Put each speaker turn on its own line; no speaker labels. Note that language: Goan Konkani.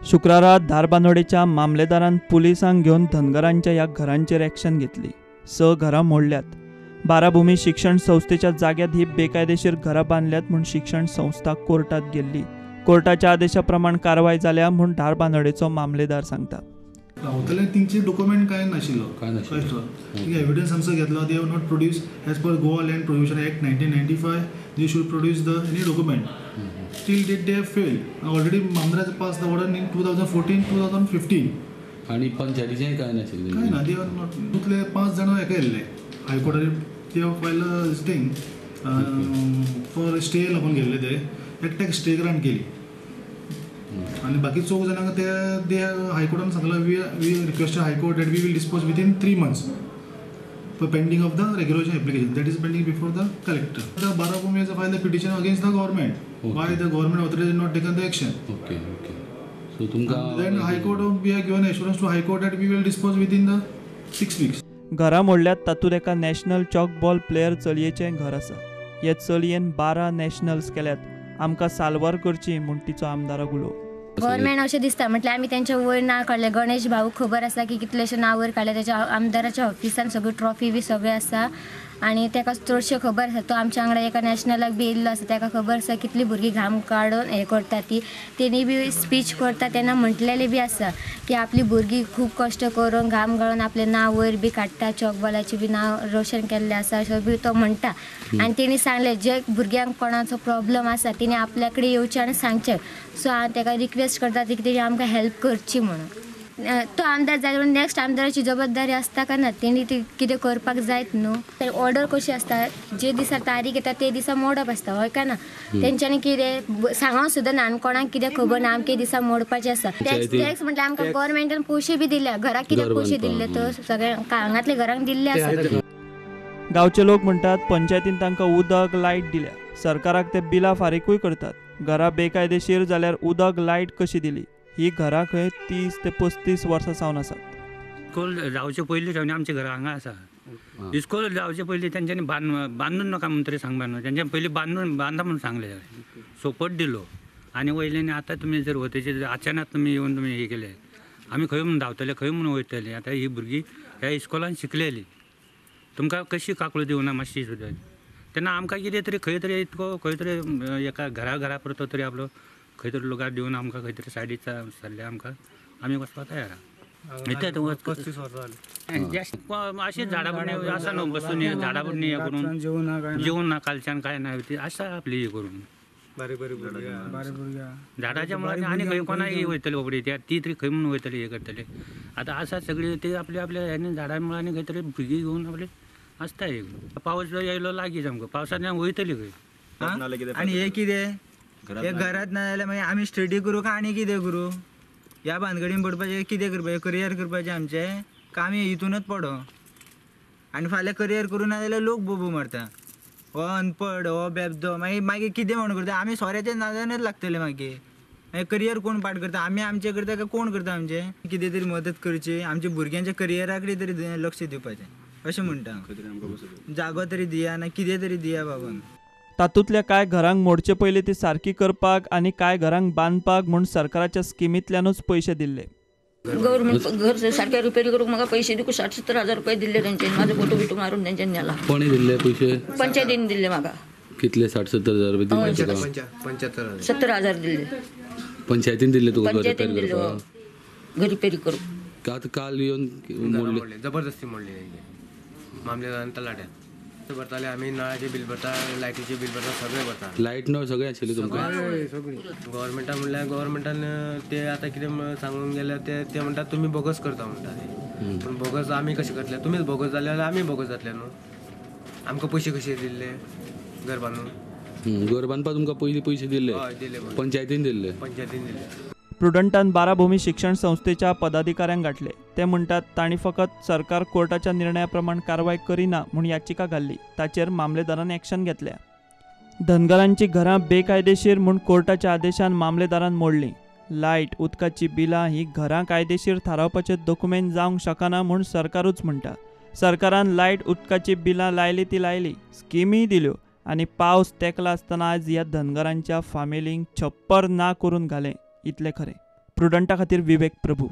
शुक्रारा धारबांदोडेच्या मामलेदारान पुलिसांक घेवन धनगरांच्या ह्या घरांचेर एक्शन घेतली. 6 घरां मोडल्यात. बाराभूमी शिक्षण संस्थेच्या जाग्यात ही बेकायदेशीर घरां बांदल्यात म्हूण शिक्षण संस्था कोर्टात गेल्ली. कोर्टाच्या आदेशा प्रमाण कारवाय जाल्या म्हूण धारबांदोडेचो मामलेदार सांगता.
रावतले तेंचे डॉक्युमेंट कांय नाशिल्लो, एविडन्स आमचो घेतलो. They have not produce as per Goa land provision act 1995 they should produce the any document. Till date they have fail. Already मामलेदार pass the order in 2014 2015.
आनी पंचायतीचें कांय नाशिल्लें,
कांय ना. They are not. तितले 5 जाणां हेका येयल्ले हायकोर्टार. They have file thing for stay लागून गेल्ले. ते एकट्याक स्टे ग्रांट केली आनी बाकी 4 जाणांक ते दे हायकोर्टान सांगलां we requested high court that we will dispose within 3 months for pending of the regulation application that is pending before the collector. The Barabhumi has file the petition against the government. Why the government authority not taken the action.
Okay okay. So तुमकां
then high court we have given assurance to high court that we will dispose within the 6 weeks.
घरां मोडल्यात तातूंत एका नॅशनल चॉक बॉल प्लेयर चलयेचें घर आसा. हे चलयेन 12 नॅशनल्स केल्यात. आमकां साल्वार करची म्हूण तिचो आमदाराक उलो.
गव्हर्मेंट अशें दिसता म्हटल्यार आमी तेंच्या वयर नांव काडलें. गणेश भाऊ खबर आसा की कितलेशे नांव वयर काडलें. तेच्या आमदाराच्या ऑफिसान सगळ्यो ट्रॉफी बी सगळें आसा आनी तेका चडशें खबर आसा. तो आमच्या वांगडा एका नॅशनलाक बी येयल्लो आसा. तेका खबर आसा कितली भुरगीं घाम काडून हें करता ती. तेणी बी स्पीच करता तेन्ना म्हटलेलें बी आसा की आपली भुरगीं खूब कश्ट करून घाम गाळून आपलें नांव वयर बी काडटा, चॉकबॉलाचें बी नांव रोशन केल्लें आसा अशें बी तो म्हणटा. आनी तेणी सांगलें जे भुरग्यांक कोणाचो प्रॉब्लम आसा तेणी आपल्या कडेन येवचें आनी सांगचें. सो हांव तेका रिक्वेस्ट करता की तेणी आमकां हेल्प करची म्हणून. तो आमदार जाय म्हणून नेक्स्ट आमदाराची जबाबदारी आसता काय ना, तेणी ती कितें करपाक जायत न्हू. ऑर्डर कशी आसता, जे दिसा तारीख येता ते दिसा मोडप आसता, हय काय ना. तेंच्यांनी कितें सांगूंक सुद्दां ना आनी कोणाक कितें खबर ना आमके दिसा मोडपाचें आसा. टॅक्स म्हटल्यार आमकां गव्हर्मेंटान पयशे बी दिल्या, घराक कितें पयशे दिल्ले तर सगळ्या हांगांतल्या घरांक दिल्ले आसा.
गांवचे लोक म्हणटात पंचायतीन तांकां उदक लायट दिल्या, सरकाराक ते बिलां फारीकूय करतात. घरां बेकायदेशीर जाल्यार उदक लायट कशी दिली? ही घरां खंय 30 ते 35 वर्सां सावन आसात.
इस्कोल जावचे पयलीं सावन आमचीं घरां हांगा आसा. इस्कोल जावचे पयलीं तेंच्यांनी बांदून नाका म्हूण तरी सांगपा न्हू. तेंच्यांनी पयलीं बांदून बांदा म्हूण सांगलें, सोपट दिलो आनी वयल्यान आतां तुमी जर वतेचे अचानक तुमी येवन तुमी हें केलें, आमी खंय म्हूण धांवतले, खंय म्हूण वयतले. आतां ही भुरगीं ह्या इस्कोलान शिकलेली, तुमकां कशी काकूळ दिवना मातशी सुद्दां. तेन्ना आमकां कितें तरी खंय तरी इतको खंय तरी एका घरा घरा पुरतो तरी आपलो खंय तरी लुगार दिवन आमकां खंय तरी सायडीक सरले आमकां आमी वचपाक तयार आहा.
35 वर्सां जालीं
अशीं झाडां बुडणी आसा न्हू, बसून झाडां बुडणी हें करून जेवण ना कालच्यान कांय ना, ती आसा आपली हें करून
बारीक बारीक भुरग्यां
झाडाच्या मुळां आनी खंय कोणाक वयतली बाबडी ती तरी खंय म्हणून वयतली हें करतले. आतां आसा सगळी ती आपल्या आपल्या हें झाडां मुळांनी खंय तरी भुरगीं घेवन आपली आसता. एक पावस येयलो लागीं सामको, पावसांत वयतली खंय.
आनी हें कितें हे घरात ना जाल्यार मागीर आमी स्टडी करूं काय आनी कितें करूं? ह्या भानगडीन पडपाचें कितें करपाचें? करियर करपाचें आमचें काय आमी हितूनच पडो? आनी फाल्यां करियर करूं ना जाल्यार लोक बोबो मारता, हो अनपड, हो बेबदो. मागीर मागीर कितें म्हण करता आमी? सोऱ्याच्या नादानच लागतले मागीर. मागीर करियर कोण पाठ करता? आमी आमचें करता काय कोण करता आमचें? कितें तरी मदत करची, आमच्या भुरग्यांच्या करियरा कडेन तरी लक्ष दिवपाचें अशें म्हणटा. जागो तरी दिया ना कितें तरी दिया बाबान.
तातूंतल्या कांय घरांक मोडचे पयलीं ती सारकी करपाक आनी कांय घरांक बांदपाक म्हूण सरकाराच्या स्किमींतल्यानूच पयशे दिल्ले.
गव्हर्मेंट घर सारखे रिपेरी करूंक म्हाका पयशे दिवूंक 60-70 हजार रुपये दिल्ले तेंच्यांनी. म्हाजो फोटो बिटो मारून तेंच्यांनी न्हेला.
कोणी दिल्ले पयशे?
पंचायतीन दिल्ले म्हाका.
कितले? 60-70 हजार रुपये दिल्ले तुका?
70 हजार दिल्ले
पंचायतीन दिल्ले तुका?
पंचायतीन दिल्ले घर रिपेरी करूंक.
काल येवन मोडले,
जबरदस्ती मोडली मामलेदारान तलाट्यान. भरताले आमी, नळाचे बील भरता, लायटीचे बील भरता, सगळें भरता.
लायट नळ सगळें आशिल्लें तुमकां?
सगळीं. गव्हर्मेंटान म्हणल्यार गव्हर्मेंटान ते आतां कितें सांगूंक गेल्यार ते म्हणटात तुमी बोगस करता म्हणटा ते. पूण बोगस आमी कशें करतले? तुमीच बोगस जाले जाल्यार आमी बोगस जातले न्हू. आमकां पयशे कशे दिल्ले घर बांदून?
घर बांदपाक तुमकां पयलीं पयशे दिल्ले?
हय दिल्ले,
पंचायतीन दिल्ले.
पंचायतीन दिल्ले.
प्रुडंटान बाराभूमी शिक्षण संस्थेच्या पदाधिकाऱ्यांक गाठले. ते म्हणटात तांणी फकत सरकार कोर्टाच्या निर्णया प्रमाण कारवाय करिना म्हूण याचिका घाल्ली, ताचेर मामलेदारान एक्शन घेतल्या. धनगरांची घरां बेकायदेशीर म्हूण कोर्टाच्या आदेशान मामलेदारान मोडलीं. लायट उदकाची बिलां ही घरां कायदेशीर थारावपाचे दोकुमेंत जावंक शकना म्हूण सरकारूच म्हणटा. सरकारान लायट उदकाची बिलां लायली ती लायली, स्किमीय दिल्यो आनी पावस तेंकला आसतना आयज ह्या धनगरांच्या फामिलींक छप्पर ना करून घालें, इतलें खरें. प्रुडंटा खातीर विवेक प्रभू.